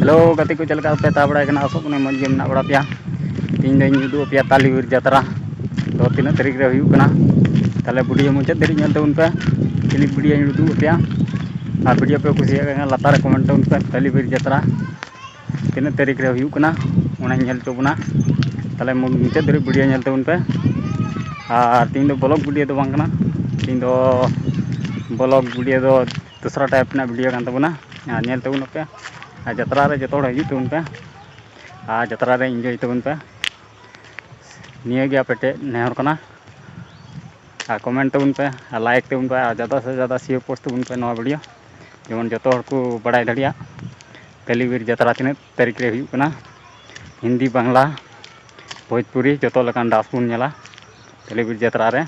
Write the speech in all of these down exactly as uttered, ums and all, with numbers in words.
Hello ᱜᱟᱛᱮ ᱠᱚ, ᱪᱮᱫ ᱞᱮᱠᱟ ᱯᱮ ᱛᱟᱦᱮᱸ ᱵᱟᱲᱟᱭ ᱠᱟᱱᱟ? ᱟᱥᱚᱜ ᱠᱟᱹᱱᱟᱹᱧ ᱢᱚᱡᱽ ᱜᱮ ᱢᱮᱱᱟᱜ ᱵᱟᱲᱟ ᱯᱮᱭᱟ᱾ ᱛᱮᱦᱮᱧ ᱫᱚᱧ ᱩᱫᱩᱜ ᱟᱯᱮᱭᱟ ᱛᱟᱞᱤ ᱵᱤᱨ ᱡᱟᱛᱨᱟ ᱫᱚ ᱛᱤᱱᱟᱹᱜ ᱛᱟᱹᱨᱤᱠᱷ ᱨᱮ ᱦᱩᱭᱩᱜ ᱠᱟᱱᱟ᱾ ᱛᱟᱦᱞᱮ ᱵᱷᱤᱰᱤᱭᱳ ᱢᱩᱪᱟᱹᱫ ᱫᱷᱟᱹᱨᱤᱡ ᱧᱮᱞ ᱛᱟᱵᱚᱱ ᱯᱮ᱾ ᱠᱷᱟᱹᱞᱤ ᱵᱷᱤᱰᱤᱭᱳᱧ ᱩᱫᱩᱜ ᱟᱯᱮᱭᱟ᱾ ᱟᱨ ᱵᱷᱤᱰᱤᱭᱳ ᱯᱮ ᱠᱩᱥᱤᱭᱟᱜ ᱠᱷᱟᱱ ᱞᱟᱛᱟᱨ ᱨᱮ ᱠᱚᱢᱮᱱᱴ ᱛᱟᱵᱚᱱ ᱯᱮ, ᱛᱟᱞᱤ ᱵᱤᱨ ᱡᱟᱛᱨᱟ ᱛᱤᱱᱟᱹᱜ ᱛᱟᱹᱨᱤᱠᱷ ᱨᱮ ᱦᱩᱭᱩᱜ ᱠᱟᱱᱟ, ᱚᱱᱟᱧ ᱧᱮᱞ ᱦᱚᱪᱚ ᱵᱚᱱᱟ᱾ ᱛᱟᱦᱞᱮ ᱢᱩ-, ᱢᱩᱪᱟᱹᱫ ᱫᱷᱟᱹᱨᱤᱡ ᱵᱷᱤᱰᱤᱭᱳ ᱧᱮᱞ ᱛᱟᱵᱚᱱ ᱯᱮ᱾ ᱟᱨ ᱛᱮᱦᱮᱧ ᱫᱚ ᱵᱞᱚᱜ ᱵᱷᱤᱰᱤᱭᱳ ᱫᱚ ᱵᱟᱝ ᱠᱟᱱᱟ, ᱛᱮᱦᱮᱧ ᱫᱚ ᱵᱞᱚᱜ ᱵᱷᱤᱰᱤᱭᱳ ᱫᱚ ᱫᱚᱥᱨᱟ ᱴᱟᱭᱤᱯ ᱨᱮᱱᱟᱜ ᱵᱷᱤᱰᱤᱭᱳ ᱠᱟᱱ ᱛᱟᱵᱚᱱᱟ᱾ ᱟᱨ ᱧᱮᱞ ᱛᱟᱵᱚᱱ ᱯᱮ᱾ ᱟᱨ ᱡᱟᱛᱨᱟ ᱨᱮ ᱡᱚᱛᱚ ᱦᱚᱲ ᱦᱤᱡᱩᱜ ᱛᱟᱵᱚᱱ ᱯᱮ᱾ ᱟᱨ ᱡᱟᱛᱨᱟ ᱨᱮ ᱤᱱᱡᱚᱭ ᱛᱟᱵᱚᱱ ᱯᱮ᱾ ᱱᱤᱭᱟᱹ ᱜᱮ ᱟᱯᱮ ᱴᱷᱮᱱ ᱱᱮᱦᱚᱨ ᱠᱟᱱᱟ᱾ ᱟᱨ ᱠᱚᱢᱮᱱᱴ ᱛᱟᱵᱚᱱ ᱯᱮ, ᱟᱨ ᱞᱟᱭᱤᱠ ᱛᱟᱵᱚᱱ ᱯᱮ, ᱟᱨ ᱡᱟᱫᱟ ᱥᱮ ᱡᱟᱫᱟ ᱥᱮᱭᱟᱨ ᱯᱳᱥᱴ ᱛᱟᱵᱚᱱ ᱯᱮ ᱱᱚᱣᱟ ᱵᱷᱤᱰᱤᱭᱳ, ᱡᱮᱢᱚᱱ ᱡᱚᱛᱚ ᱦᱚᱲ ᱠᱚ ᱵᱟᱲᱟᱭ ᱫᱟᱲᱮᱭᱟᱜ ᱛᱟᱹᱞᱤ ᱵᱤᱨ ᱡᱟᱛᱨᱟ ᱛᱤᱱᱟᱹᱜ ᱛᱟᱹᱨᱤᱠᱷ ᱨᱮ ᱦᱩᱭᱩᱜ ᱠᱟᱱᱟ᱾ ᱦᱤᱱᱫᱤ, ᱵᱟᱝᱞᱟ, ᱵᱷᱳᱡᱽᱯᱩᱨᱤ, ᱡᱚᱛᱚ ᱞᱮᱠᱟᱱ ᱰᱟᱱᱥ ᱵᱚᱱ ᱧᱮᱞᱟ ᱛᱟᱹᱞᱤ ᱵᱤᱨ ᱡᱟᱛᱨᱟ ᱨᱮ᱾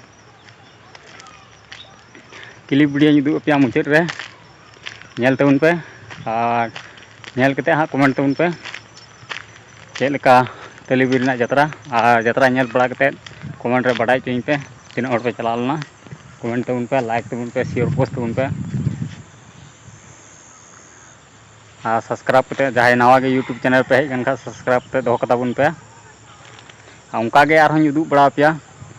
ᱠᱞᱤᱯ ᱵᱷᱤᱰᱤᱭᱳᱧ ᱩᱫᱩᱜ ᱟᱯᱮᱭᱟ ᱢᱩᱪᱟᱹᱫ ᱨᱮ, ᱧᱮᱞ ᱛᱟᱵᱚᱱ ᱯᱮ᱾ ᱟᱨ ᱧᱮᱞ ᱠᱟᱛᱮ ᱦᱟᱸᱜ ᱠᱚᱢᱮᱱᱴ ᱛᱟᱵᱚᱱ ᱯᱮ ᱪᱮᱫ ᱞᱮᱠᱟ ᱛᱟᱹᱞᱤ ᱵᱤᱨ ᱨᱮᱱᱟᱜ ᱡᱟᱛᱨᱟ᱾ ᱟᱨ ᱡᱟᱛᱨᱟ ᱧᱮᱞ ᱵᱟᱲᱟ ᱠᱟᱛᱮ ᱠᱚᱢᱮᱱᱴ ᱨᱮ ᱵᱟᱰᱟᱭ ᱦᱚᱪᱚᱧ ᱯᱮ ᱛᱤᱱᱟᱹᱜ ᱦᱚᱲ ᱯᱮ ᱪᱟᱞᱟᱣ ᱞᱮᱱᱟ᱾ ᱠᱚᱢᱮᱱᱴ ᱛᱟᱵᱚᱱ ᱯᱮ, ᱞᱟᱭᱤᱠ ᱛᱟᱵᱚᱱ ᱯᱮ, ᱥᱮᱭᱟᱨ ᱯᱳᱥᱴ ᱛᱟᱵᱚᱱ ᱯᱮ᱾ ᱟᱨ ᱥᱟᱵᱥᱠᱨᱟᱭᱤᱵᱽ ᱠᱟᱛᱮ, ᱡᱟᱦᱟᱸᱭ ᱱᱟᱣᱟ ᱜᱮ ᱭᱩᱴᱩᱵᱽ ᱪᱮᱱᱮᱞ ᱯᱮ ᱦᱮᱡ ᱟᱠᱟᱱ ᱠᱷᱟᱱ, ᱥᱟᱵᱥᱠᱨᱟᱭᱤᱵᱽ ᱠᱟᱛᱮ ᱫᱚᱦᱚ ᱠᱟᱛᱟ ᱵᱚᱱ ᱯᱮ᱾ ᱟᱨ ᱚᱱᱠᱟ ᱜᱮ ᱟᱨᱦᱚᱸᱧ ᱩᱫᱩᱜ ᱵᱟᱲᱟ ᱟᱯᱮᱭᱟ,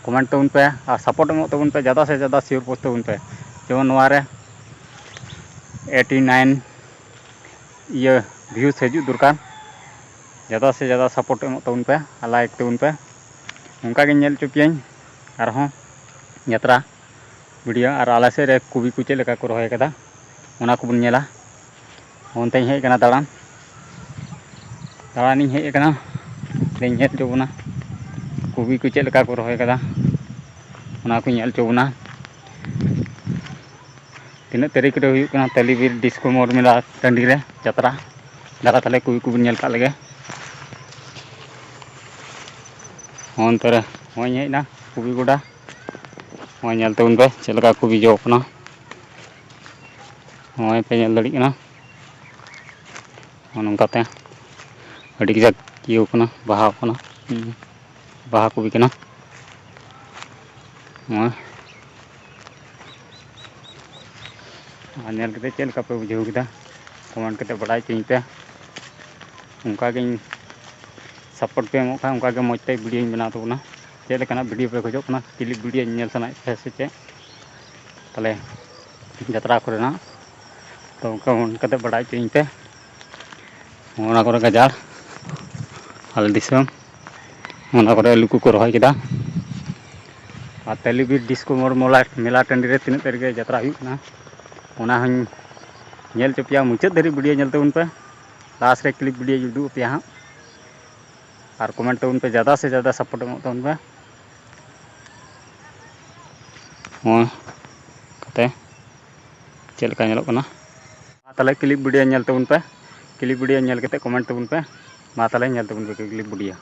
ᱠᱚᱢᱮᱱᱴ ᱛᱟᱵᱚᱱ ᱯᱮ ᱟᱨ ᱥᱟᱯᱳᱨᱴ ᱮᱢᱚᱜ ᱛᱟᱵᱚᱱ ᱯᱮ, ᱡᱟᱫᱟ ᱥᱮ ᱡᱟᱫᱟ ᱥᱮᱭᱟᱨ ᱯᱳᱥᱴ ᱛᱟᱵᱚᱱ ᱯᱮ᱾ ᱡᱮᱢᱚᱱ ᱱᱚᱣᱟ ᱨᱮ ᱮᱭᱤᱴᱤ ᱱᱟᱭᱤᱱ ᱤᱭᱟᱹ ᱵᱷᱤᱭᱩᱥ ᱦᱤᱡᱩᱜ ᱫᱚᱨᱠᱟᱨ᱾ ᱡᱟᱫᱟ ᱥᱮ ᱡᱟᱫᱟ ᱥᱟᱯᱳᱨᱴ ᱮᱢᱚᱜ ᱛᱟᱵᱚᱱ ᱯᱮ ᱟᱨ ᱞᱟᱭᱤᱠ ᱛᱟᱵᱚᱱ ᱯᱮ᱾ ᱚᱱᱠᱟ ᱜᱮ ᱧᱮᱞ ᱦᱚᱪᱚ ᱯᱮᱭᱟᱹᱧ ᱟᱨᱦᱚᱸ ᱡᱟᱛᱨᱟ ᱵᱷᱤᱰᱤᱭᱳ᱾ ᱟᱨ ᱟᱞᱮ ᱥᱮᱫ ᱨᱮ ᱠᱚᱵᱤ ᱠᱚ ᱪᱮᱫ ᱞᱮᱠᱟ ᱠᱚ ᱨᱚᱦᱚᱭ ᱠᱟᱫᱟ, ᱚᱱᱟ ᱠᱚᱵᱚᱱ ᱧᱮᱞᱟ᱾ ᱚᱱᱛᱮᱧ ᱦᱮᱡ ᱟᱠᱟᱱᱟ ᱫᱟᱬᱟᱱ, ᱫᱟᱬᱟᱱᱤᱧ ᱦᱮᱡ ᱟᱠᱟᱱᱟ᱾ ᱚᱸᱰᱮᱧ ᱧᱮᱞ ᱦᱚᱪᱚ ᱵᱚᱱᱟ ᱠᱚᱵᱤ ᱠᱚ ᱪᱮᱫ ᱞᱮᱠᱟ ᱠᱚ ᱨᱚᱦᱚᱭ ᱠᱟᱫᱟ, ᱚᱱᱟ ᱠᱚᱧ ᱧᱮᱞ ᱦᱚᱪᱚ ᱵᱚᱱᱟ᱾ ᱛᱤᱱᱟᱹᱜ ᱛᱟᱹᱨᱤᱠᱷ ᱨᱮ ᱦᱩᱭᱩᱜ ᱠᱟᱱᱟ ᱛᱟᱹᱞᱤ ᱵᱤᱨ ᱰᱤᱥᱠᱳ ᱢᱳᱲ ᱢᱮᱞᱟ ᱴᱟᱺᱰᱤ ᱨᱮ ᱡᱟᱛᱨᱟ? ᱫᱟᱬᱟ ᱛᱟᱦᱞᱮ ᱠᱚᱵᱤ ᱠᱚᱵᱚᱱ ᱧᱮᱞ ᱠᱟᱜ ᱞᱮᱜᱮ᱾ ᱚᱱᱛᱮ ᱨᱮ ᱱᱚᱜᱼᱚᱭ ᱤᱧ ᱦᱮᱡ ᱮᱱᱟ ᱠᱚᱵᱤ ᱜᱚᱰᱟ᱾ ᱱᱚᱜᱼᱚᱭ ᱧᱮᱞ ᱛᱟᱵᱚᱱ ᱯᱮ ᱪᱮᱫ ᱞᱮᱠᱟ ᱠᱚᱵᱤ ᱡᱚ ᱠᱟᱱᱟ᱾ ᱱᱚᱜᱼᱚᱭ ᱯᱮ ᱧᱮᱞ ᱫᱟᱲᱮᱭᱟᱜ ᱠᱟᱱᱟ, ᱱᱚᱜᱼᱚ ᱱᱚᱝᱠᱟᱛᱮ ᱟᱹᱰᱤ ᱠᱟᱡᱟᱠ ᱤᱭᱟᱹ ᱠᱟᱱᱟ, ᱵᱟᱦᱟ ᱠᱟᱱᱟ᱾ ᱦᱩᱸ, ᱵᱟᱦᱟ ᱠᱚᱵᱤ ᱠᱟᱱᱟ᱾ ᱱᱚᱜᱼᱚᱭ᱾ ᱟᱨ ᱧᱮᱞ ᱠᱟᱛᱮ ᱪᱮᱫ ᱞᱮᱠᱟ ᱯᱮ ᱵᱩᱡᱷᱟᱹᱣ ᱠᱮᱫᱟ, ᱠᱚᱢᱮᱱᱴ ᱠᱟᱛᱮ ᱵᱟᱰᱟᱭ ᱦᱚᱪᱚᱧ ᱯᱮ᱾ ᱚᱱᱠᱟ ᱜᱤᱧ support ᱯᱮ ᱮᱢᱚᱜ ᱠᱷᱟᱱ, ᱚᱱᱠᱟ ᱜᱮ ᱢᱚᱡᱽ ᱛᱮ video ᱧ ᱵᱮᱱᱟᱣ ᱛᱟᱵᱚᱱᱟ᱾ ᱪᱮᱫ ᱞᱮᱠᱟᱱᱟᱜ video ᱯᱮ ᱠᱷᱚᱡᱚᱜ ᱠᱟᱱᱟ, clip video ᱧᱮᱞ ᱥᱟᱱᱟᱭᱮᱫ ᱯᱮᱭᱟ ᱥᱮ ᱪᱮᱫ? ᱛᱟᱦᱞᱮ ᱡᱟᱛᱨᱟ ᱠᱚᱨᱮᱱᱟᱜ ᱛᱚ comment ᱠᱟᱛᱮ ᱵᱟᱰᱟᱭ ᱦᱚᱪᱚᱧ ᱯᱮ᱾ ᱚᱱᱟ ᱠᱚᱨᱮ ᱜᱟᱡᱟᱲ ᱟᱞᱮ ᱫᱤᱥᱚᱢ, ᱚᱱᱟ ᱠᱚᱨᱮ ᱟᱹᱞᱩ ᱠᱚᱠᱚ ᱨᱚᱦᱚᱭ ᱠᱮᱫᱟ᱾ ᱟᱨ ᱛᱟᱹᱞᱤᱵᱤᱨ ᱰᱤᱥᱠᱳ ᱢᱳᱲ ᱢᱚᱞᱟ ᱢᱮᱞᱟ ᱴᱟᱺᱰᱤ ᱨᱮ ᱛᱤᱱᱟᱹᱜ ᱛᱟᱹᱨᱤᱠᱷ ᱨᱮ ᱡᱟᱛᱨᱟ ᱦᱩᱭᱩᱜ ᱠᱟᱱᱟ, ᱚᱱᱟ ᱦᱚᱸᱧ ᱧᱮᱞ ᱦᱚᱪᱚ ᱯᱮᱭᱟ᱾ ᱢᱩᱪᱟᱹᱫ ᱫᱷᱟᱹᱨᱤᱡ video ᱧᱮᱞ ᱛᱟᱵᱚᱱ ᱯᱮ᱾ Last ᱨᱮ clip video ᱤᱧ ᱩᱫᱩᱜ ᱟᱯᱮᱭᱟ ᱦᱟᱸᱜ᱾ ᱟᱨ comment ᱛᱟᱵᱚᱱ ᱯᱮ, ᱡᱟᱫᱟ ᱥᱮ ᱡᱟᱫᱟ support ᱮᱢᱚᱜ ᱛᱟᱵᱚᱱ ᱯᱮ᱾ ᱱᱚᱣᱟ ᱠᱟᱛᱮ ᱪᱮᱫ ᱞᱮᱠᱟ ᱧᱮᱞᱚᱜ ᱠᱟᱱᱟ᱾ ᱢᱟ ᱛᱟᱦᱞᱮ clip video ᱧᱮᱞ ᱛᱟᱵᱚᱱ ᱯᱮ, clip video ᱧᱮᱞ ᱠᱟᱛᱮ comment ᱛᱟᱵᱚᱱ ᱯᱮ᱾ ᱢᱟ ᱛᱟᱦᱞᱮ ᱧᱮᱞ ᱛᱟᱵᱚᱱ ᱯᱮ clip video᱾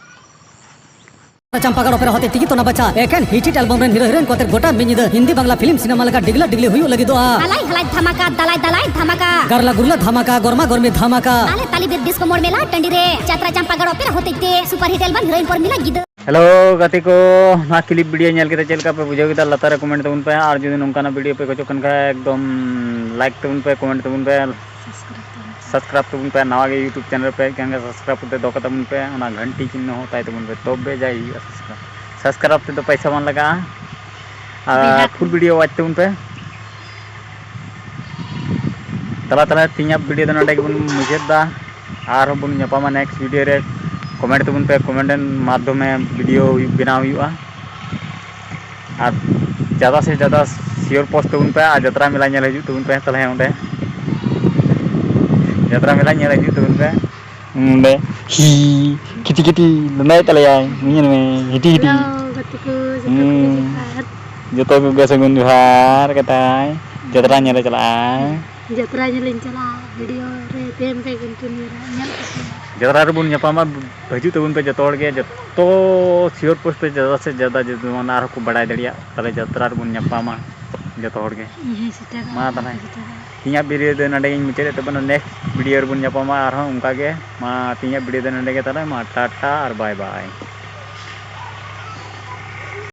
ᱪᱟᱢᱯᱟᱜᱟᱲ ᱚᱯᱮᱨᱟ ᱦᱚᱛᱮᱡ ᱛᱮᱜᱮ ᱛᱚ ᱱᱟ ᱵᱟᱪᱟ᱾ ᱮᱠᱷᱮᱱ hit hit album ᱨᱮᱱ hero heroine ᱠᱚ ᱟᱛᱮ ᱜᱚᱴᱟ ᱢᱤᱫ ᱧᱤᱫᱟᱹ ᱦᱤᱱᱫᱤ ᱵᱟᱝᱞᱟ film cinema ᱞᱮᱠᱟ ᱰᱤᱜᱞᱟ ᱰᱤᱜᱞᱤ ᱦᱩᱭᱩᱜ ᱞᱟᱹᱜᱤᱫᱚᱜᱼᱟ᱾ ᱦᱟᱞᱟᱭ ᱦᱟᱞᱟᱭ ᱫᱷᱟᱢᱟᱠᱟ, ᱫᱟᱞᱟᱭ ᱫᱟᱞᱟᱭ ᱫᱷᱟᱢᱟᱠᱟ᱾ ᱜᱟᱨᱞᱟ ᱜᱩᱨᱞᱟ ᱫᱷᱟᱢᱟᱠᱟ, ᱜᱚᱨᱢᱟ ᱜᱚᱨᱢᱤ ᱫᱷᱟᱢᱟᱠᱟ᱾ ᱟᱞᱮ ᱛᱟᱞᱤᱵᱤᱨ ᱰᱤᱥᱠᱳ ᱢᱳᱲ ᱢᱮᱞᱟ ᱴᱟᱺᱰᱤ ᱨᱮ ᱡᱟᱛᱨᱟ ᱪᱟᱢᱯᱟᱜᱟᱲ ᱚᱯᱮᱨᱟ ᱦᱚᱛᱮᱡ ᱛᱮ super hit album heroine Parmila ᱜᱤᱫᱟᱹ᱾ Hello ᱜᱟᱛᱮ ᱠᱚ, ᱱᱚᱣᱟ clip video ᱧᱮᱞ ᱠᱟᱛᱮ ᱪᱮᱫ ᱞᱮᱠᱟ ᱯᱮ ᱵᱩᱡᱷᱟᱹᱣ ᱠᱮᱫᱟ? ᱞᱟᱛᱟᱨ ᱨᱮ comment ᱛᱟᱵᱚᱱ ᱯᱮ᱾ ᱟᱨ ᱡᱩᱫᱤ ᱱᱚᱝᱠᱟᱱᱟᱜ video ᱯᱮ ᱠᱷᱚᱡᱚᱜ ᱠᱟᱱ ᱠᱷᱟᱡ, ᱮᱠᱫᱚᱢ like ᱛᱟᱵᱚᱱ ᱯᱮ, comment ᱛᱟᱵᱚᱱ ᱯᱮ, subscribe ᱛᱟᱵᱚᱱ ᱯᱮ᱾ Subscribe ᱛᱟᱵᱚᱱ ᱯᱮ᱾ ᱱᱟᱣᱟ ᱜᱮ YouTube channel ᱯᱮ ᱦᱮᱡ ᱠᱟᱱ ᱠᱷᱟᱡ subscribe ᱠᱟᱛᱮ ᱫᱚᱦᱚ ᱠᱟᱛᱟᱵᱚᱱ ᱯᱮ, ᱚᱱᱟ ᱜᱷᱟᱱᱴᱤ ᱪᱤᱱᱦᱚ ᱚᱛᱟᱭ ᱛᱟᱵᱚᱱ ᱯᱮ, ᱛᱚᱵᱮ ᱡᱟᱭ ᱦᱩᱭᱩᱜᱼᱟ subscribe᱾ Subscribe ᱛᱮᱫᱚ ᱯᱚᱭᱥᱟ ᱵᱟᱝ ᱞᱟᱜᱟᱜᱼᱟ᱾ ᱟᱨ ᱵᱤᱦᱟᱨ full video watch ᱛᱟᱵᱚᱱ ᱯᱮ᱾ ᱛᱟᱦᱞᱮ ᱛᱟᱦᱞᱮ ᱛᱮᱦᱮᱧᱟᱜ video ᱫᱚ ᱱᱚᱰᱮ ᱜᱮᱵᱚᱱ ᱢᱩᱪᱟᱹᱫ ᱮᱫᱟ᱾ ᱟᱨᱦᱚᱸ ᱵᱚᱱ ᱧᱟᱯᱟᱢᱟ next video ᱨᱮ᱾ Comment ᱛᱟᱵᱚᱱ ᱯᱮ, comment ᱢᱟᱫᱽᱫᱷᱚᱢᱮ video ᱵᱮᱱᱟᱣ ᱦᱩᱭᱩᱜᱼᱟ᱾ ᱟᱨ ᱡᱟᱫᱟ ᱥᱮ ᱡᱟᱫᱟ share post ᱛᱟᱵᱚᱱ ᱯᱮ ᱟᱨ ᱡᱟᱛᱨᱟ ᱢᱮᱞᱟ ᱧᱮᱞ ᱦᱤᱡᱩᱜ ᱛᱟᱵᱚᱱ ᱯᱮ᱾ ᱛᱟᱦᱞᱮ ᱚᱸᱰᱮ ᱡᱟᱛᱨᱟ ᱢᱮᱞᱟ ᱧᱮᱞ ᱦᱤᱡᱩᱜ ᱛᱟᱵᱚᱱ ᱯᱮ᱾ ᱚᱸᱰᱮ ᱦᱤ ᱠᱷᱤᱴᱤ ᱠᱷᱤᱴᱤ ᱞᱟᱸᱫᱟᱭᱮᱫ ᱛᱟᱞᱮᱭᱟᱭ, ᱧᱮᱞ ᱢᱮ, ᱦᱤᱴᱤ ᱦᱤᱴᱤ᱾ Hello ᱜᱟᱛᱮ ᱠᱚ, ᱡᱚᱛᱚ ᱠᱚᱜᱮ ᱦᱩᱸ᱾ ᱡᱚᱦᱟᱨ᱾ ᱡᱚᱛᱚ ᱠᱚᱜᱮ ᱥᱟᱹᱜᱩᱱ ᱡᱚᱦᱟᱨ ᱠᱟᱛᱟᱭ᱾ ᱡᱟᱛᱨᱟ ᱧᱮᱞᱮ ᱪᱟᱞᱟᱜᱼᱟᱭ᱾ ᱡᱟᱛᱨᱟ ᱧᱮᱞᱤᱧ ᱪᱟᱞᱟᱜᱼᱟ, video ᱨᱮ ᱛᱟᱦᱮᱱ ᱯᱮ continue ᱨᱮ, ᱧᱮᱞ ᱯᱮ᱾ ᱡᱟᱛᱨᱟ ᱨᱮᱵᱚᱱ ᱧᱟᱯᱟᱢᱟ, ᱦᱤᱡᱩᱜ ᱛᱟᱵᱚᱱ ᱯᱮ ᱡᱚᱛᱚ ᱦᱚᱲ ᱜᱮ, ᱡᱚᱛᱚ share post ᱯᱮ ᱡᱟᱫᱟ ᱥᱮ ᱡᱟᱫᱟ, ᱡᱮᱢᱚᱱ ᱟᱨᱦᱚᱸ ᱠᱚ ᱵᱟᱲᱟᱭ ᱫᱟᱲᱮᱭᱟᱜ᱾ ᱛᱟᱦᱞᱮ ᱡᱟᱛᱨᱟ ᱨᱮᱵᱚᱱ ᱧᱟᱯᱟᱢᱟ ᱡᱚᱛᱚ ᱦᱚᱲ ᱜᱮ᱾ ᱤᱧ ᱦᱚᱸᱧ ᱥᱮᱴᱮᱨᱚᱜᱼᱟ, ᱢᱟ ᱛᱟᱦᱞᱮ᱾ ᱤᱧ ᱦᱚᱸᱧ ᱥᱮᱴᱮᱨᱚᱜᱼᱟ᱾ ᱛᱮᱦᱮᱧᱟᱜ video ᱫᱚ ᱱᱚᱰᱮ ᱜᱤᱧ ᱢᱩᱪᱟᱹᱫᱮᱫ ᱛᱟᱵᱚᱱᱟ, next video ᱨᱮᱵᱚᱱ ᱧᱟᱯᱟᱢᱟ ᱟᱨᱦᱚᱸ ᱚᱱᱠᱟ ᱜᱮ᱾ ᱢᱟ ᱛᱮᱦᱮᱧᱟᱜ video ᱫᱚ ᱱᱚᱰᱮ ᱜᱮ ᱛᱟᱦᱞᱮ, ᱢᱟ ᱴᱟᱴᱟ ᱟᱨ bye bye᱾